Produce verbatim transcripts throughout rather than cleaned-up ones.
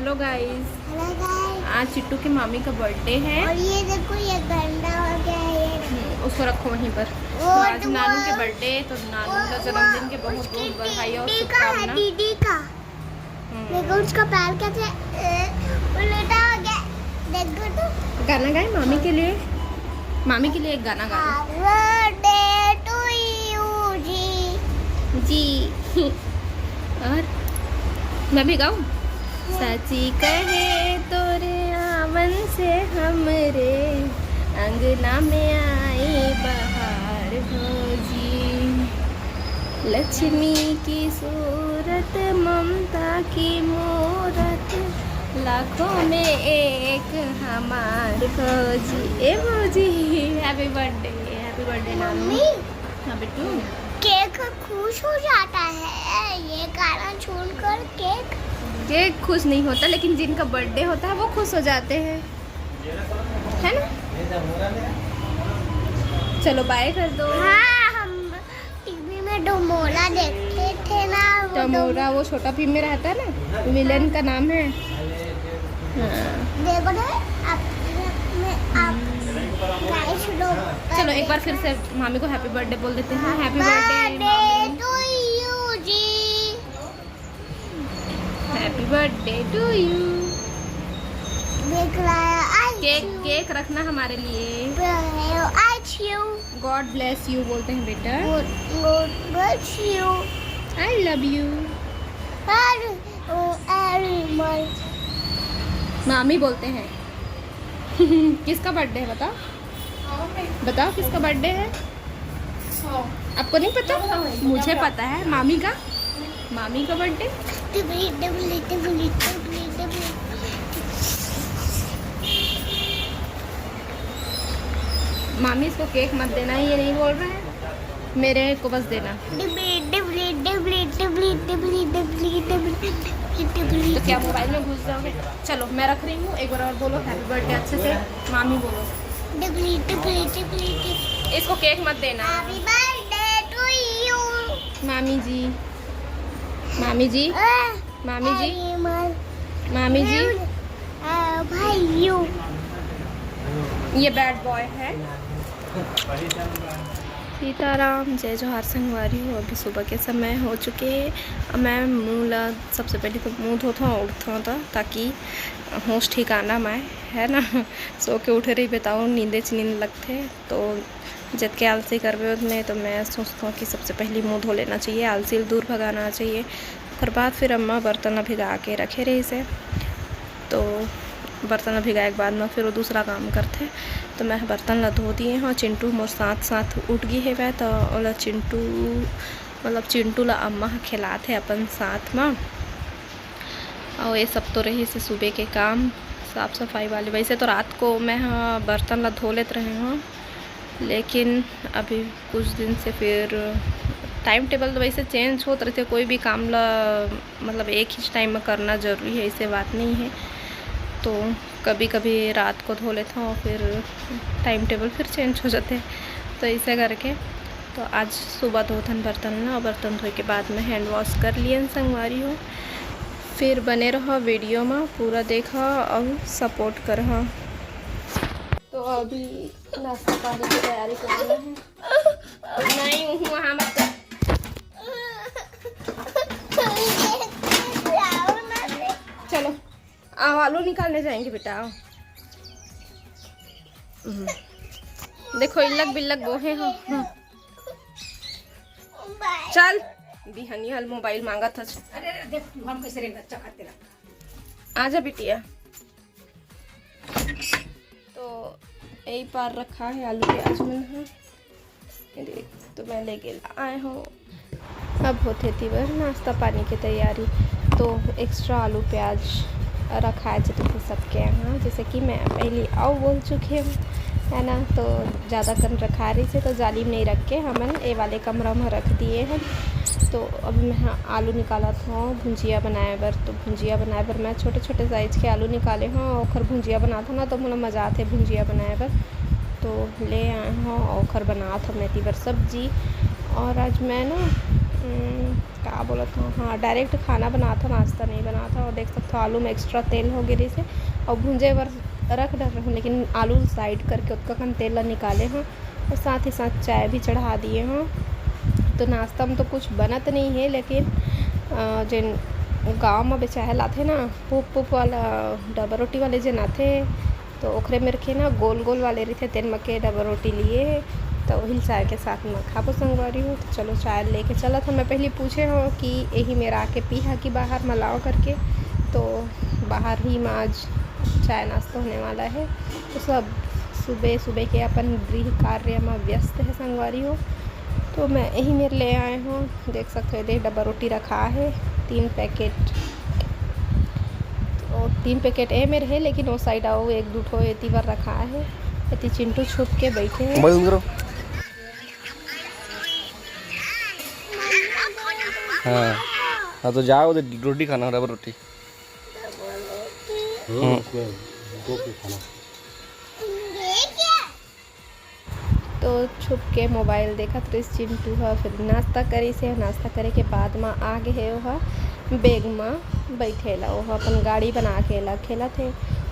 Hello गाइस, hello गाइस। आज चिट्टू के मामी का बर्थडे है। और ये देखो, ये गंदा हो गया है। हम्म, उसको रखो वहीं पर। तो और आज नानू के बर्थडे है, तो नानू का जन्मदिन के बहुत बहुत बधाई और शुभकामना। दीदी का। हम्म। देखो, उसका पैर कैसे उल्टा हो गया। देखो तो। गाना गाए मामी के लिए, मामी के लिए एक गाना गाओ। Birthday to you जी। जी। और मैं भी गाऊं? साची कहे तोरे आवन से हमरे अंगना में आई बहार हो जी। लक्ष्मी की सूरत, ममता की मूरत, लाखों में एक हमार भौजी। ए भौजी, happy birthday, happy birthday नानू। मम्मी, हाँ बेटू। केक खुश हो जाता है, ये गाना सुनकर केक। केक खुश नहीं होता, लेकिन जिनका बर्थडे होता है वो खुश हो जाते हैं, है ना? चलो बाय कर दो। हाँ, हम टीवी में डोमोला देखते थे ना, वो टमोरा, वो छोटा भीम में रहता है ना, विलेन का नाम है। हाँ। देखो ना, आप, मैं आप गाइस लोग। चलो एक बार फिर से मामी को हैप्पी बर्थडे बोल देते हैं। Happy birthday Birthday to you ji. Happy birthday to you। देख रहा है, I केक, केक रखना हमारे लिए। I you। God bless you बोलते हैं बेटा। God, God bless you। I love you। Every, oh, everyone। मामी बोलते हैं। किसका बर्थडे है बताओ, बताओ किसका बर्थडे है? आपको नहीं पता? मुझे पता है, मामी का, मामी का birthday. Dibbly, dibbly, dibbly, dibbly, dibbly। मामी इसको केक मत देना, ये नहीं बोल रहे हैं, मेरे को बस देना। Dibbly, dibbly, dibbly, dibbly, dibbly, dibbly, dibbly, dibbly, dibbly। तो क्या मोबाइल में घुस जाओगे? चलो मैं रख रही हूँ, एक बार और बोलो हैप्पी बर्थडे अच्छे से, मामी बोलो। Dibbly, dibbly, dibbly, dibbly। इसको केक मत देना। Happy birthday to you। मामी जी, मामी जी, Ah, मामी जी, animal। मामी जी। Ah, भाई you। ये बैड बॉय है। सीताराम, जय जोहार संगवारी हो। अभी सुबह के समय हो चुके हैं। अब मैं मुंह ला, सबसे पहले तो मुंह धोता हूँ, उठता हूँ तो, ताकि होश ठिकाना में आए, है ना। सो के उठे रही बताओ, नींदे च नींद लगते, तो जतके आलसी करबे उतने। तो मैं सोचता हूँ कि सबसे पहले मुंह धो लेना चाहिए, आलसी ल दूर भगाना चाहिए। ओकर बाद फिर अम्मा बर्तन ला भिगा के रखे रहिस हे, तो बर्तन ला भिगाए के बाद में फिर वो दूसरा काम करथे। तो मैं बर्तन ला धो दिए हूँ। चिंटू मोर साथ साथ उठ गे हेवय, तो ओला चिंटू, मतलब चिंटू ला अम्मा ह खिलात हे अपन साथ म। और ये सब तो रहिस हे सुबह के काम, साफ सफाई वाले। वैसे तो रात को मैं ह बर्तन ला धो लेत रहे हूँ, लेकिन अभी कुछ दिन से फिर टाइम टेबल तो वैसे चेंज होत रहिथे, कोई भी काम ला मतलब एक ही टाइम में करना जरूरी है, ऐसे बात नहीं है। तो कभी कभी रात को धो लेता हूँ, फिर टाइम टेबल फिर चेंज हो जाते हैं, तो ऐसे करके। तो आज सुबह धोथन बर्तन ना, बर्तन धोए के बाद में हैंड वॉश कर लियन संगवारी हो। फिर बने रहो वीडियो में, पूरा देखा और सपोर्ट करहा। तो अभी नाश्ता पानी की तैयारी करना है। नहीं हूँ वहाँ मत कर। चलो, आओ आलू निकालने जाएंगे बेटा, आओ। हम्म। देखो इल्लक बिल्लक बोहे हो। हम्म। चल, बिहनिया ल मोबाइल मांगत हस। अरे, अरे, देख, हम कैसे रेंगत चकत तेरा। आजा बिटिया। तो यही पार रखा है आलू प्याज मन ह। ये देख, तो मैं लेके आए हूँ। अब होथे तिबर नाश्ता पानी के तैयारी। तो एक्स्ट्रा आलू प्याज रखाए जते थे सबके यहाँ, जैसे कि मैं पहली आओ बोल चुके हूँ, है ना। तो ज़्यादा कन रखा रही से तो जाली में नहीं रख के हमन ए वाले कमरा में रख दिए हैं। तो अब मैं हाँ आलू निकालत हूँ भुंजिया बनाए बर। तो भुंजिया बनाए बर मैं छोटे छोटे साइज के आलू निकाले हूँ, ओखर भुंजिया बनात हूँ ना, तो मोला मज़ा आथे भुंजिया बनाए बर। तो ले आए हूँ, ओखर बनात हूँ मैं तिबर सब्जी। और आज मैं ना हम्म, का बोलत हूँ, हाँ, डायरेक्ट खाना बनात हूँ, नाश्ता नहीं बनात हूँ। और देख सकते हो, आलू में एक्स्ट्रा तेल हो गे रहिसे और भूंजे बर रख डर रहूँ, लेकिन आलू साइड करके ओतका कन तेल ला निकाले हूँ और साथ ही साथ चाय भी चढ़ा दिए हूँ। तो नाश्ता में तो कुछ बनत नहीं है, लेकिन अ, जेन गाँव में बेचाहे लाथे ना, पुप पुप वाला डबा रोटी वाले जेन आथे, तो ओकरे मेर के ना गोल गोल वाले रहिथे, तेन म के डबा रोटी लिए हे, तो वही चाय के साथ में खाबो संगवारी हो। तो चलो, चाय लेके चलत हन। मैं पहली पूछे हूँ कि यही मेर आके पीहा कि बाहर म लाओ करके, तो बाहर ही में आज चाय नाश्ता होने वाला है। तो सब सुबह सुबह के अपन गृह कार्य में व्यस्त है संगवारी हो। तो मैं यही मेर ले आए हूँ, देख सकते हो, दे डब्बा रोटी रखा है, तीन पैकेट। तो तीन पैकेट ए मेर है, लेकिन वो साइड आओ, एक दू ठो एती बर रखा है। एती चिंटू छुप के बैठे हैं। मोबाइल बंद करो। हाँ, हाँ, तो जाओ, उधर रोटी खाना, डबल रोटी। हम्म। तो छुप के मोबाइल देखत रहिस चिंटू ह, फिर नाश्ता करिस हे। नाश्ता करे के बाद म आ गे हे ओह बैग म बैठे ला। ओह अपन गाड़ी बना के ला खेलत हे।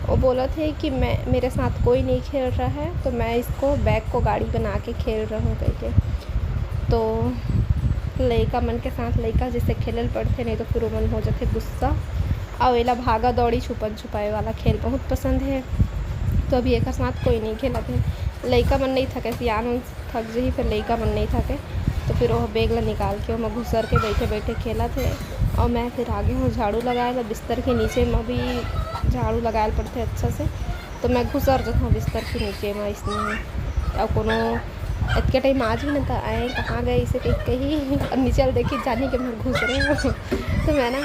वो बोलत हे कि मैं, मेरे साथ कोई नहीं खेल रहा है, तो मैं इसको बैग को गाड़ी बना के खेल रहा हूँ, कहिके। तो लइका मन के साथ लइका जैसे खेलल पड़थे, नहीं तो फिर ओमन हो जाथे गुस्सा। अउ एला भागा दौड़ी, छुपन छुपाई वाला खेल बहुत पसंद है। तो अभी एकर साथ कोई नहीं खेलत है। लइका मन नहीं थके, सियान मन थक जही, फिर लइका मन नहीं थके। तो फिर वो बैग ला निकाल के ओमा घुसर के बैठे बैठे खेलत है। और मैं फिर आगे हूँ झाड़ू लगाए ला, बिस्तर के नीचे में भी झाड़ू लगाए ला पड़थे अच्छा से। तो मैं घुसर जात हूँ बिस्तर के नीचे में, इसने। और कोनो अतके टाइम आ जाही ना, तो आए कहाँ गए इसे कही, कही, और नीचे वाले देखी जानी कि मैं घुस रही हूँ। तो मैं ना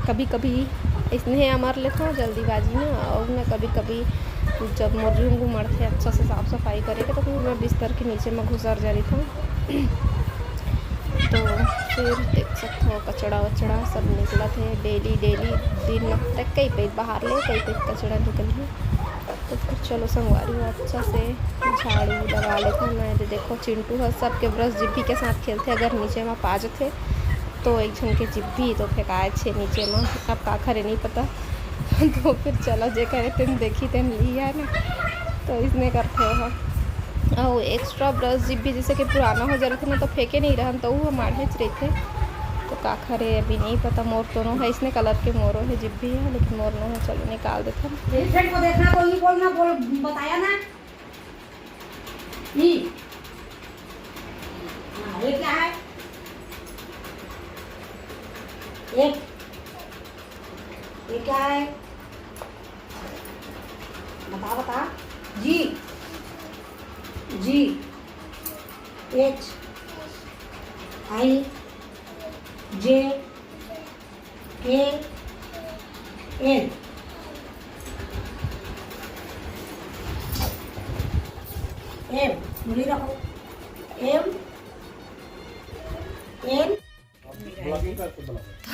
कभी कभी इसने अमर लेता हूँ जल्दीबाजी में, और मैं कभी कभी जब मोर झुंगू मरथे अच्छा से साफ सफाई करे के, तो फिर मैं बिस्तर के नीचे में घुसर जा रही था। तो फिर देख सकते हो, कचड़ा वचड़ा सब निकलत है डेली डेली, दिन में कई पइत बाहर ले, कई पइत कचड़ा निकल है। तो फिर चलो संगवारी हो, अच्छा से झाड़ू लगा लेते हैं। मैं दे देखो, चिंटू ह सबके ब्रश जिब्भी के साथ खेलथे, अगर नीचे में पा जथे तो एक झन के जिब्भी तो फेंकाए छे नीचे में। अब का करे नहीं पता। तो फिर चलो, जे करे तेन देखी तेन ली है ना, तो इसने करथे हो। अउ एक्स्ट्रा ब्रश जिब्भी जैसे कि पुराना हो जा रहिथे ना, तो फेंके नहीं रहन, तो वो माढ़ेच रहिथे। तो का करे अभी नहीं पता, मोर तो नो है, इसने कलर के मोरो है जिब्भी है, लेकिन मोर नो है। चलो निकाल देते हैं। मेरी फ्रेंड को देखना तो ये बोलना, बोल, बताया ना। ई। हाँ, ये क्या है? एक। ये क्या है? बता, बता। जी। जी। एच। आई। जे। ए। एल। एम। मुड़ी रखो। एम। एन।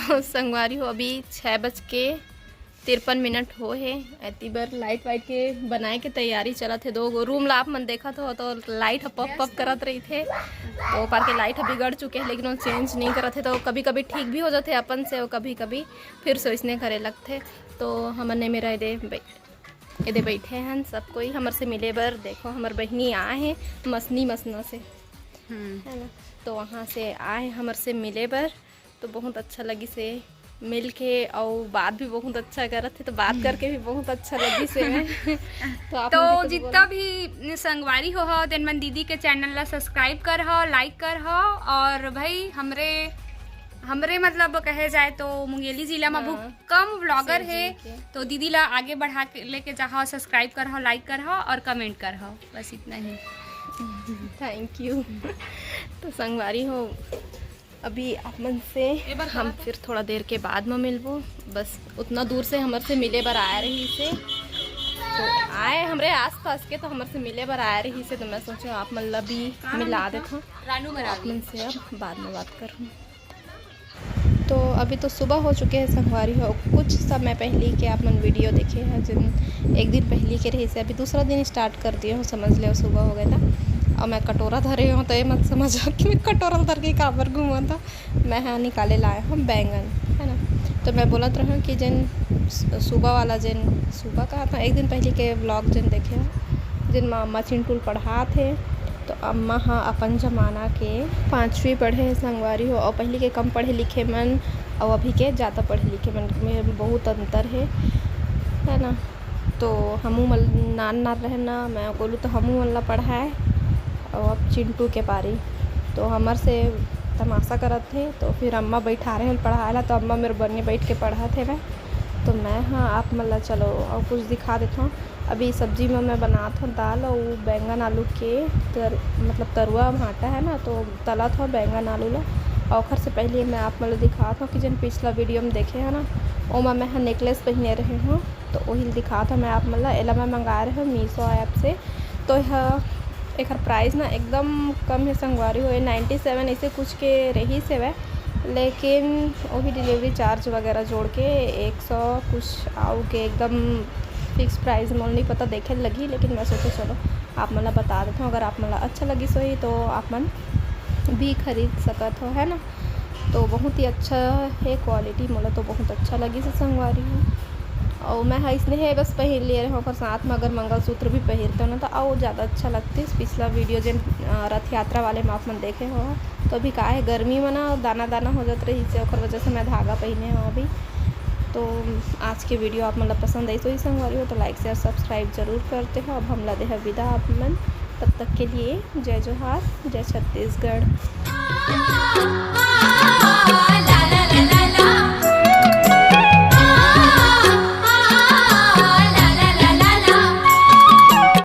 तो संगवारी हो, अभी छः बज के तिरपन मिनट हो हे। एती बर लाइट वाइट के बनाए के तैयारी चलत हे। दो गो रूम ला आप मन देखत हो तो लाइट ह पप पप करत रहिथे, तो ओकर के लाइट ह बिगड़ चुके हे, लेकिन वो चेंज नहीं करत हे, तो कभी कभी ठीक भी हो जाथे अपन से, और कभी कभी फिर से वैसने करे लगथे। तो हमन ने मेरा एदे बै-, एदे बैठे हन सब कोई हमर से मिले बर। देखो, हमर बहिनी आए हे मसनी मसना से, हम्म। है ना, तो वहाँ से आए हमर से मिले बर। तो बहुत अच्छा लगिस हे मिल के, अउ बात भी बहुत अच्छा करत हे, तो बात करके भी बहुत अच्छा लगिस हे। तो आप तो मन के कुछ जितना बोला? भी संगवारी हो, हो, तेन मन दीदी के चैनल ला सब्सक्राइब कर हो, लाइक कर हो, और भाई हमरे, हमरे मतलब कहे जाए तो मुंगेली जिला में हाँ। बहुत कम व्लॉगर सेव हे, जी के। तो दीदी ला आगे बढ़ा के लेके जाहो, सब्सक्राइब कर हो, लाइक कर हो और कमेंट कर हो, बस इतना ही। Thank you. तो संगवारी हो, अभी आप मन से हम फिर थोड़ा देर के बाद में मिलबो। बस उतना दूर से हमर से मिले बर आए रहिसे, तो आए हमरे आसपास के, तो हमर से मिले बर आए रहिसे, तो मैं सोचो आप मन ला भी मिला देथों। रानू तो आप मन से अब बाद में बात करूँ। तो अभी तो सुबह हो चुके हैं संगवारी हो, कुछ समय पहले के आप मन वीडियो देखे हैं, जिन एक दिन पहले के रहिसे, अभी दूसरा दिन स्टार्ट कर दिए हो, समझ लो सुबह हो गया था। अउ मैं कटोरा धरे हूँ, तो ये मत समझो कि मैं कटोरा धर के काबर घूमत हूँ। मैं हा निकाले लाए हूँ बैंगन, है ना। तो मैं बोलत रहूँ कि जेन सु-, सुबह वाला, जेन सुबह कहा था, एक दिन पहले के व्लॉग जेन देखे हो, जेन मा अम्मा चिंटू ल पढ़ात हे, तो अम्मा हा अपन जमाना के पाँचवीं पढ़े हे संगवारी हो, और पहले के कम पढ़े लिखे मन और अभी के ज़्यादा पढ़े लिखे मन में बहुत अंतर है, है ना। तो हमू मन नान नान रहे ना, मैं बोलूँ तो हमू मन ला पढ़ाए, और अब चिंटू के पारी, तो हमर से तमाशा करत हे। तो फिर अम्मा बैठा रहे पढ़ाए ला, तो अम्मा मेरे बनिए बैठ के पढ़त हे। मैं तो मैं हाँ आप मन ला चलो और कुछ दिखा देता हूँ। अभी सब्जी में मैं बनात हूँ दाल और बैंगन आलू के तर, मतलब तरुआ भाटा है ना, तो तलत हूँ बैंगन आलू ला। और ओखर से पहले मैं आप मन ला दिखात हूँ कि जन पिछला वीडियो में देखे है ना, ओमा मैं हा नेकलेस पहने रहे हूँ, तो वही दिखात हूँ मैं आप मन ला। एला मैं मंगाए रहे हूँ मीशो ऐप से। तो यह एकर प्राइस ना एकदम कम है संगवारी हो, नाइन्टी सेवन ऐसे कुछ के रही से वै, लेकिन वही डिलीवरी चार्ज वगैरह जोड़ के एक सौ कुछ आऊ के एकदम फिक्स प्राइस मोल नहीं पता, देखे लगही। लेकिन मैं सोचे चलो आप मन ला बता देता हूँ, अगर आप मन ला अच्छा लगी सोही तो आप मन भी खरीद सकत हो, है ना। तो बहुत ही अच्छा है क्वालिटी, मोला तो बहुत अच्छा लगी से संगवारी हो। और मैं हा इसने है बस पहन लिए रहे, ओकर साथ में अगर मंगलसूत्र भी पहिरते ना तो और ज़्यादा अच्छा लगते। पिछला वीडियो जिन अ, रथ यात्रा वाले में आप मन देखे हो, तो अभी का है गर्मी में ना दाना दाना हो जात रही से, ओकर वजह से मैं धागा पहने हूँ अभी। तो आज के वीडियो आप मन ला पसंद आई तो ही संगवारी हो तो लाइक शेयर सब्सक्राइब जरूर करते हो। अब हम ला देहा विदा आप मन, तब तक के लिए जय जोहार, जय छत्तीसगढ़।